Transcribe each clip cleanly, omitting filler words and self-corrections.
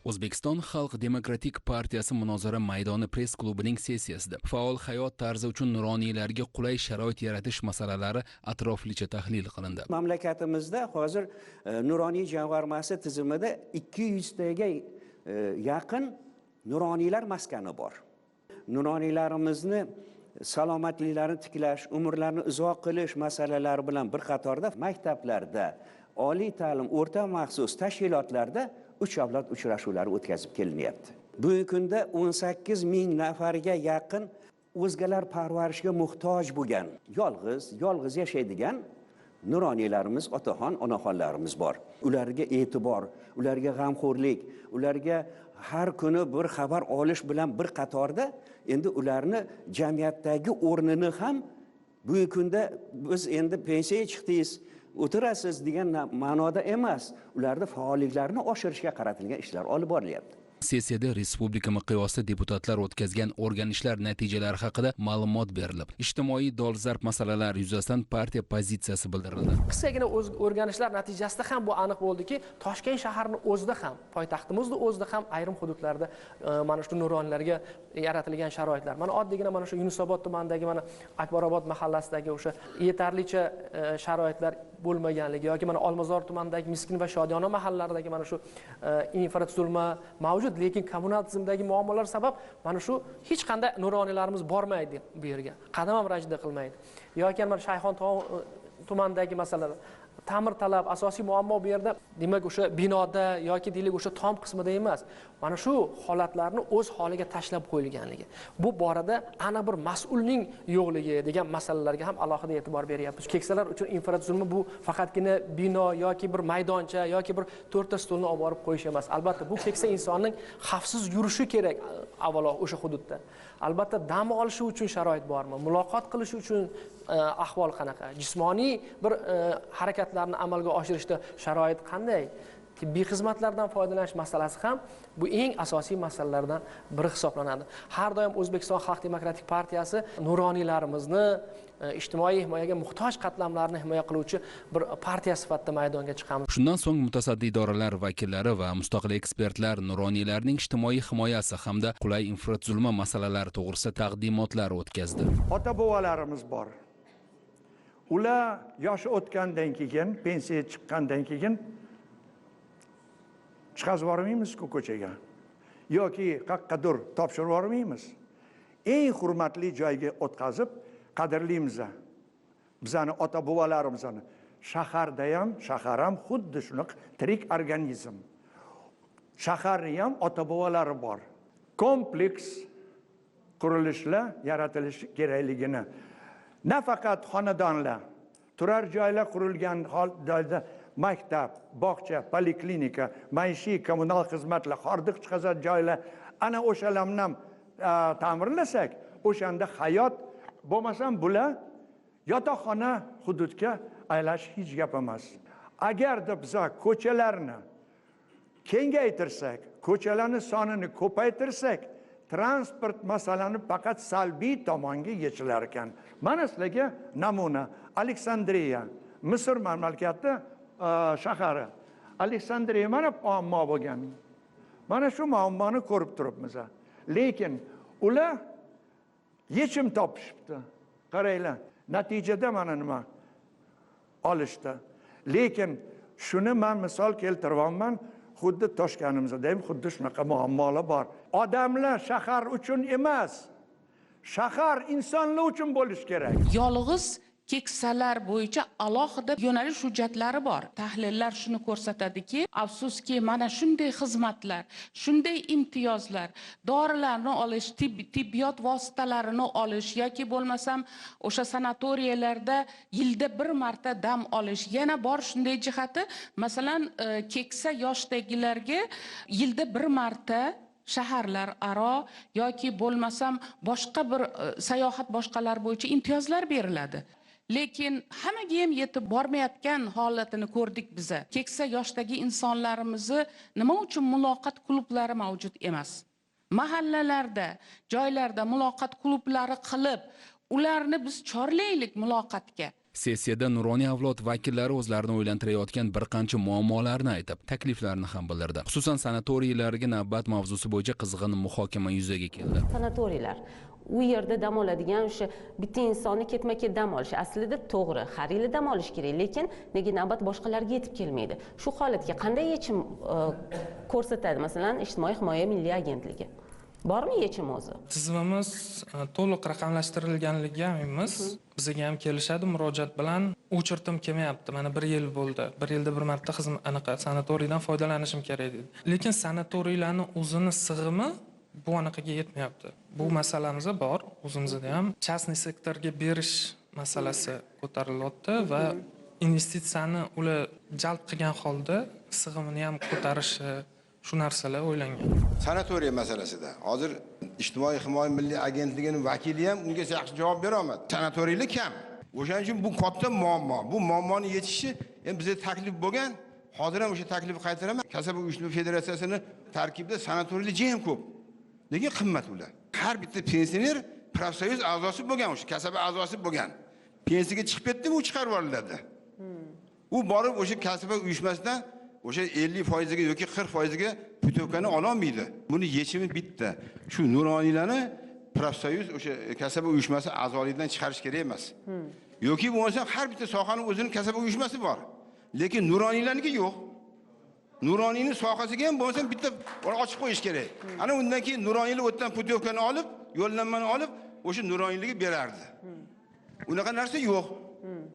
O'zbekiston Xalq Demokratik Partiyasi munozara maydoni press klubining sessiyasida faol hayot tarzi uchun nuroniylarga qulay sharoit yaratish masalalari atroflicha tahlil qilindi. Mamlakatimizda hozir nuroniy jamg'armasi tizimida 200 taga yaqin nuroniylar maskani bor. Nuroniylarimizni salomatliklarini tiklash, umrlarini uzoq qilish masalalari bilan bir qatorda maktablarda, oliy ta'lim, o'rta maxsus tashkilotlarda 3 avlod uchrashuvlari o'tkazib kelinyapti. Bugungi kunda 18 ming nafarga yaqin o'zgalar parvarishiga muhtoj bo'lgan, yolg'iz yashaydigan nuroniylarimiz, otaxon, onaxonlarimiz bor. Ularga e'tibor, ularga g'amxo'rlik, ularga har kuni bir xabar olish bilan bir qatorda endi ularni jamiyatdagi o'rnini ham bugungi kunda biz endi pensiyaga chiqdingiz, o'tirasiz degan ma'noda emas, ularni faolliklarini oshirishga qaratilgan ishlar olib borilyapti. Sessiyada respublika miqyosida deputatlar o'tkazgan o'rganishlar natijalari haqida ma'lumot berilib, ijtimoiy dolzarb masalalar yuzasidan partiya pozitsiyasi bildirildi. Qisqagina o'rganishlar natijasida ham bu aniq bo'ldiki, Toshkent shahrining o'zida ham, poytaxtimizning o'zida ham ayrim hududlarda mana shu nuroniylarga yaratilgan sharoitlar. Mana oddiygina mana shu Yunusobod tumanidagi mana Akbarobod mahallasidagi o'sha yetarlicha sharoitlar bo'lmaganligi yoki mana Olmazor tumanidagi Miskin va Shodiyona mahallalaridagi mana shu infratuzilma mavjud, lekin kommunal tizimdagi muammolar sabab mana shu hech qanday nuroniylarimiz bormaydi bu yerga, qadam ham rajda qilmaydi. Yoki mana Shayxon tumanidagi masalalar, ta'mir talab asosiy muammo bu yerda, demak o'sha binoda yoki deylik o'sha tom qismida emas, mana shu holatlarni o'z holiga tashlab qo'yilganligi, bu borada aniq bir mas'ulning yo'qligi degan masalalarga ham alohida e'tibor beryapmiz. Keksalar uchun infratuzilma bu faqatgina bino yoki bir maydoncha yoki bir to'rtta stulni olib borib qo'yish emas. Albatta bu keksa insonning xavfsiz yurishi kerak avvalo o'sha hududda. Albatta dam olishi uchun sharoit bormi, muloqot qilishi uchun ahvol qanaqa, jismoniy bir harakatlarni amalga oshirishda sharoit qanday, tibbiy xizmatlardan foydalanish masalasi ham bu eng asosiy masalalardan biri hisoblanadi. Har doim O'zbekiston Xalq Demokratik Partiyasi nuroniylarimizni, ijtimoiy himoyaga muhtoj qatlamlarni himoya qiluvchi bir partiya sifatida maydonga chiqamiz. Shundan so'ng mutasaddi idoralar vakillari va mustaqil ekspertlar nuroniylarning ijtimoiy himoyasi hamda qulay infratuzilma masalalari to'g'risida taqdimotlar o'tkazdi. Ota-bobolarimiz bor. Ular yoshi o'tgandan keyin, pensiyaga chiqqandan keyin chiqazib yubormaymiz-ku ko'chaga yoki qayoqqadir topshirib yubormaymiz. Eng hurmatli joyga o'tkazib qadrlaymiz bizani ota-bobolarimizni. Shaharda ham, shahar ham xuddi shunaqa tirik organizm. Shaharning ham ota-bobolari bor. Kompleks qurilishlar yaratilishi kerakligini, nafaqat xonadonlar, turar joylar qurilgan holda maktab, bog'cha, poliklinika, maishiy kommunal xizmatlar, hordiq chiqazadigan joylar, ana o'shalarni ham ta'mirlasak, o'shanda hayot bo'lmasam bular yotoqxona hududga aylash hech gap emas. Agarda biz ko'chalarni kengaytirsak, ko'chalarni sonini ko'paytirsak, transport masalani faqat salbiy tomonga yechilar ekan. Mana sizlarga namuna Aleksandriya, Misr mamlakati shahari. Aleksandriya mana muammo bo'lgan. Mana shu muammoni ko'rib turibmiz. Lekin ular yechim topishibdi. Qaranglar, natijada mana nima olishdi. Lekin shuni men misol keltiryapman, xuddi Toshkanimizda ham xuddi shunaqa muammolar bor. Odamlar shahar uchun emas, shahar insonlar uchun bo'lishi kerak. Yolg'iz keksalar bo'yicha alohida yo'nalish hujjatlari bor. Tahlillar shuni ko'rsatadiki, afsuski mana shunday xizmatlar, shunday imtiyozlar, dorilarni olish, tibbiyot vositalarini olish yoki bo'lmasam o'sha sanatoriyalarda yilda bir marta dam olish. Yana bor shunday jihati, masalan, keksa yoshdagilarga yilda bir marta shaharlar aro yoki bo'lmasam boshqa bir sayohat boshqalar bo'yicha imtiyozlar beriladi. Lekin hammaga ham yetib bormayotgan holatini ko'rdik biza. Keksa yoshdagi insonlarimizni nima uchun muloqot klublari mavjud emas? Mahallalarda, joylarda muloqot klublari qilib, ularni biz chorlaylik muloqotga. Sessiyada nuroniy avlod vakillari o'zlarini o'ylantirayotgan bir qancha muammolarni aytib, takliflarini ham bildirdi. Xususan, sanatoriylarga navbat mavzusi bo'yicha qizg'in muhokama yuzaga keldi. Sanatoriylar, u yerda dam oladigan o'sha bitta insonni ketma-ket dam olishi aslida to'g'ri, har yili dam olish kerak, lekin nega navbat boshqalarga yetib kelmaydi? Shu holatga qanday yechim ko'rsatadi, masalan, Ijtimoiy himoya milliy agentligi? Bormi yechim o'zi? Tizimimiz to'liq raqamlashtirilganligiga aminmiz. Bizga ham kelishadi, murojaat bilan o'chirtim kelmayapti. Mana 1 yil bo'ldi. 1 yilda bir marta xizmat anaqa sanatoriydan foydalanishim kerak dedi. Lekin sanatoriylarning o'zini sig'imi bu anaqaga yetmayapti. Bu masalamiz bor, o'zimizda ham частный sektorga berish masalasi ko'tarilyapti va investitsiyani ular jalb qilgan holda sig'imini ham ko'tarishi, shu narsalar o'ylangan. Sanatoriya masalasida hozir Ijtimoiy himoya milliy agentligining vakili ham unga yaxshi javob bera olmadi. Sanatoriylar kam. O'shaning uchun bu katta muammo. Bu muammoni yechishi endi bizga taklif bo'lgan. Hozir ham o'sha taklifni qaytaraman. Kasaba uyushma federatsiyasini tarkibida sanatoriylar juda ham ko'p. Lekin qimmat ular. Har bitta pensioner profsoyuz a'zosi bo'lgan, o'sha kasaba a'zosi bo'lgan. Pensiyaga chiqib ketdimi, u chiqarib yuboriladi. U borib o'sha kasaba uyushmasidan o'sha 50% ga yoki 40% ga putyovkani ola olmaydi. Buni yechimi bitta. Shu nuroniylarni profsoyuz o'sha kasaba uyushmasi a'zoligidan chiqarish kerak emas. Yoki bo'lmasa har bitta sohaning o'zining kasaba uyushmasi bor. Lekin nuroniylarniki yo'q. Nuroniyning sohasiga ham bo'lmasa bitta ochib qo'yish kerak. Ana undan keyin nuroniylar o'tdan putyovkani olib, yo'llanmani olib, o'sha nuroniylarga berardi. Unaqa narsa yo'q.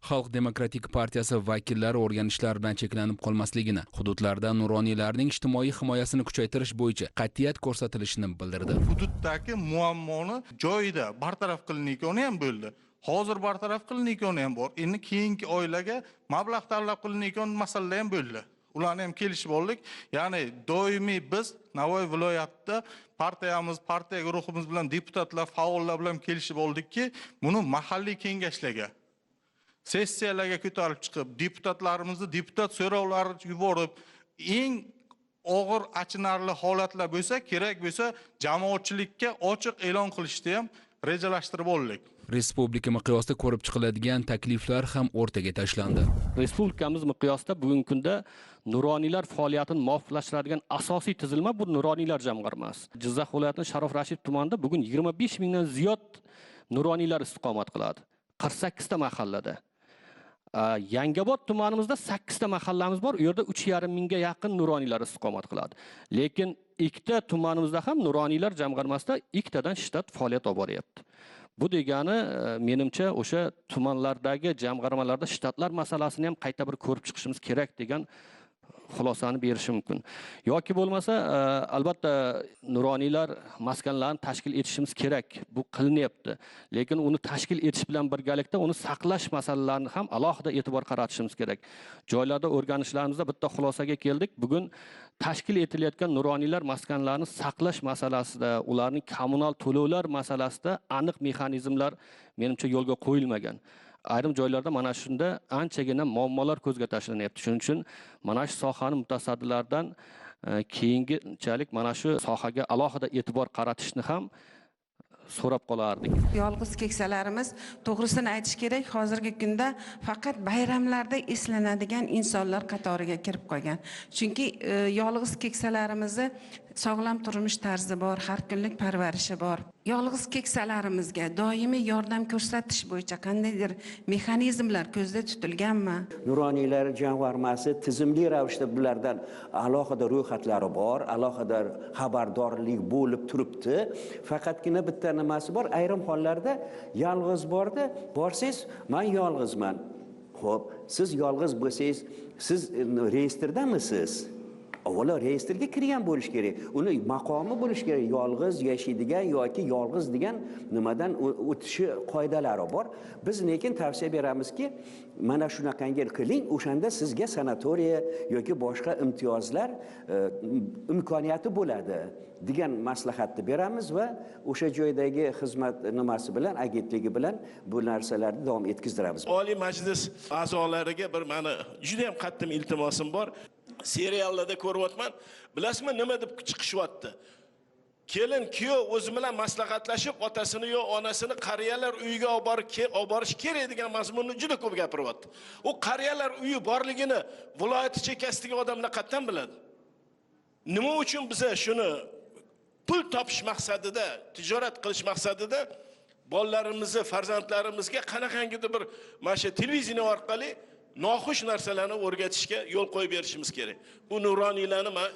Xalq demokratik partiyasi vakillari o'rganishlar bilan cheklanib qolmasligini, hududlarda nuroniylarning ijtimoiy himoyasini kuchaytirish bo'yicha qat'iyat ko'rsatilishini bildirdi. Hududdagi muammoni joyida bartaraf qilinayotgani ham bo'ldi. Hozir bartaraf qilinayotgani ham bor. Endi keyingi oylarga mablag' talab qilinayotgan masalalar ham bo'ldi. Ularni ham kelishib oldik. Ya'ni doimiy biz Navoiy viloyatida partiyamiz, partiya guruhimiz bilan deputatlar, faollar bilan kelishib oldikki, buni mahalliy kengashlarga, sessiyalarga ko'tarib chiqib, deputatlarimizni deputat so'rovlari yuborib, eng og'ir achinarli holatlar bo'lsa, kerak bo'lsa jamoatchilikka ochiq e'lon qilishni ham rejalashtirib oldik. Respublika miqyosida ko'rib chiqiladigan takliflar ham o'rtaga tashlandi. Respublikamiz miqyosida bugungi kunda nuroniylar faoliyatini muvofiqlashtiradigan asosiy tizilma bu nuroniylar jamg'armasi. Jizzax viloyatining Sharof Rashid tumanida bugun 25 mingdan ziyod nuroniylar istiqomat qiladi. 48 ta mahallada. Yangiobod tumanimizda 8 ta mahallamiz bor, u yerda 3,5 mingga yaqin nuroniylar istiqomat qiladi. Lekin ikkita tumanimizda ham nuroniylar jamg'armasida ikkitadan shtat faoliyat olib boryapti. Bu degani menimcha o'sha tumanlardagi jamg'armalarda shtatlar masalasini ham qayta bir ko'rib chiqishimiz kerak degan xulosani berishi mumkin. Yoki bo'lmasa albatta nuroniylar maskanlarini tashkil etishimiz kerak. Bu qilinyapti. Lekin uni tashkil etish bilan birgalikda uni saqlash masalalarini ham alohida e'tibor qaratishimiz kerak. Joylarda o'rganishlarimizda bitta xulosaga keldik. Bugun tashkil etilayotgan nuroniylar maskanlarini saqlash masalasida, ularning kommunal to'lovlar masalasida aniq mexanizmlar menimcha yo'lga qo'yilmagan. Ayrim joylarda mana shunda anchagina muammolar ko'zga tashlanyapti. Shuning uchun mana shu sohani mutasaddilardan keyinchalik mana shu sohaga alohida e'tibor qaratishni ham so'rab qolardik. Yolg'iz keksalarimiz, to'g'risini aytish kerak, hozirgi kunda faqat bayramlarda eslanadigan insonlar qatoriga kirib qolgan. Chunki yolg'iz keksalarimizni sog'lom turmush tarzi bor, har kunlik parvarishi bor. Yolg'iz keksalarimizga doimiy yordam ko'rsatish bo'yicha qandaydir mexanizmlar ko'zda tutilganmi? Nuroniylar jamg'armasi tizimli ravishda bulardan alohida ro'yxatlari bor, alohida xabardorlik bo'lib turibdi. Faqatgina bitta nimasi bor, ayrim hollarda yolg'iz borda, borsangiz, men yolg'izman. Xo'p, siz yolg'iz bo'lsangiz, siz reyestrdamisiz? Avvalo reyestrga kirgan bo'lish kerak. Uni maqomi bo'lish kerak. Yolg'iz yashaydigan yoki yolg'iz degan nimadan o'tishi qoidalari bor. Biz lekin tavsiya beramizki, mana shunaqangi qiling, o'shanda sizga sanatoriya yoki boshqa imtiyozlar imkoniyati bo'ladi degan maslahatni beramiz va o'sha joydagi xizmat nimasi bilan, agentligi bilan bu narsalarni davom etkazdiramiz. Oliy Majlis a'zolariga bir meni juda ham qattiq iltimosim bor. Seriallarda ko'ryapman. Bilasizmi nima deb chiqishyapti? Kelin kuyov o'zi bilan maslahatlashib otasini yo onasini qariyalar uyiga olib borish kerak degan mazmunni juda ko'p gapiryapti. U qariyalar uyi borligini viloyat chekkasidagi odamlar qayerdan biladi? Nima uchun biza shuni pul topish maqsadida, tijorat qilish maqsadida bolalarimizni, farzandlarimizga qanaqangidir bir mana shu televideniye orqali noxush narsalarni o'rgatishga yo'l qo'yib berishimiz kerak. Bu nuroniylarni men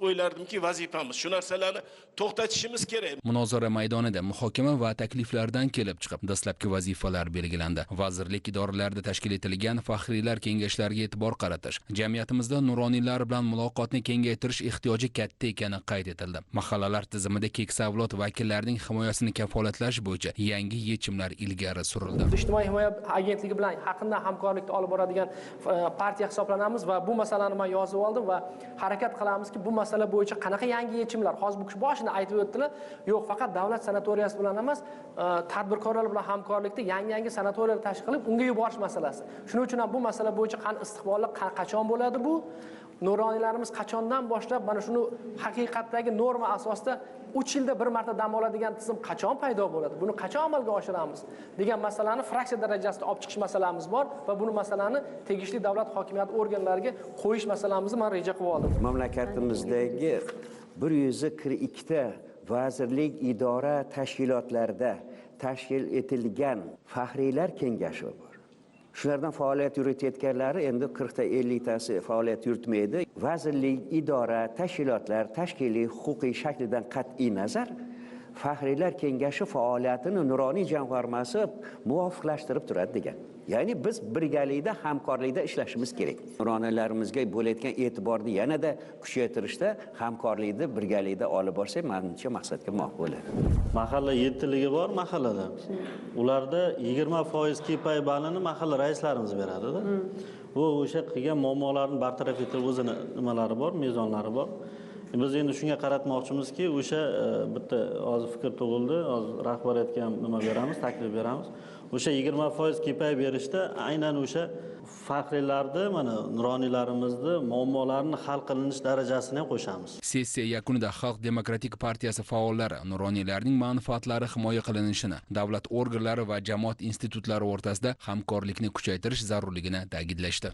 o'ylardimki vazifamiz. Shu narsalarni to'xtatishimiz kerak. Munozara maydonida muhokama va takliflardan kelib chiqib, dastlabki vazifalar belgilandi. Vazirlik idoralarida tashkil etilgan faxriylar kengashlariga e'tibor qaratish, jamiyatimizda nuroniylar bilan muloqotni kengaytirish ehtiyoji katta ekani qayd etildi. Mahallalar tizimida keksa avlod vakillarining himoyasini kafolatlash bo'yicha yangi yechimlar ilgari surildi. Ijtimoiy himoya agentligi bilan yaqindan hamkorlikda olib boradigan partiya hisoblanamiz va bu masalani men yozib oldim va harakat qilamizki, bu masala bo'yicha qanaqa yangi yechimlar, hozir bu kishi boshida aytib o'tdilar, yo'q, faqat davlat sanatoriyasi bilan emas, tadbirkorlar bilan hamkorlikda yangi sanatoriyalar tashkil qilib, unga yuborish masalasi. Shuning uchun ham bu masala bo'yicha qani istiqbolli qachon bo'ladi bu? Nuroniylarimiz qachondan boshlab mana shuni haqiqatdagi norma asosida 3 yilda bir marta dam oladigan tizim qachon paydo bo'ladi? Buni qachon amalga oshiramiz degan masalani fraksiya darajasida olib chiqish masalamiz bor va buni masalani tegishli davlat hokimiyati organlariga qo'yish masalamizni men reja qilib oldim. Mamlakatimizdagi 142 ta vazirlik, idora, tashkilotlarda tashkil etilgan faxriylar kengashi bor. Shulardan faoliyat yuritayotganlari endi 40 ta 50 tasi faoliyat yuritmaydi. Vazirlik, idora, tashkilotlar tashkiliy huquqiy shaklidan qat'iy nazar faxriylar kengashi faoliyatini nuroniy jamg'armasi muvofiqlashtirib turadi degan. Ya'ni biz birgalikda, hamkorlikda ishlashimiz kerak. Nuroniylarimizga bo'layotgan e'tiborni yanada kuchaytirishda hamkorlikni birgalikda olib borsak, menimcha maqsadga muvofiq bo'ladi. Mahalla yettiligi bor mahallada. Ularda 20% KPI ballini mahalla raislarimiz beradi-da. Bu o'sha qilgan muammolarni bartaraf etib o'zini nimalari bor, mezonlari bor. Biz endi shunga qaratmoqchimizki, o'sha bitta hozir fikr tug'ildi, hozir rahbariyatga ham nima beramiz, taklif beramiz. O'sha 20% KPI berishda aynan o'sha faxriylarni, mana nuroniylarimizni muammolarini hal qilinish darajasini ham qo'shamiz. Sessiya yakunida Xalq demokratik partiyasi faollari nuroniylarning manfaatlari himoya qilinishini, davlat organlari va jamoat institutlari o'rtasida hamkorlikni kuchaytirish zarurligini ta'kidlashdi.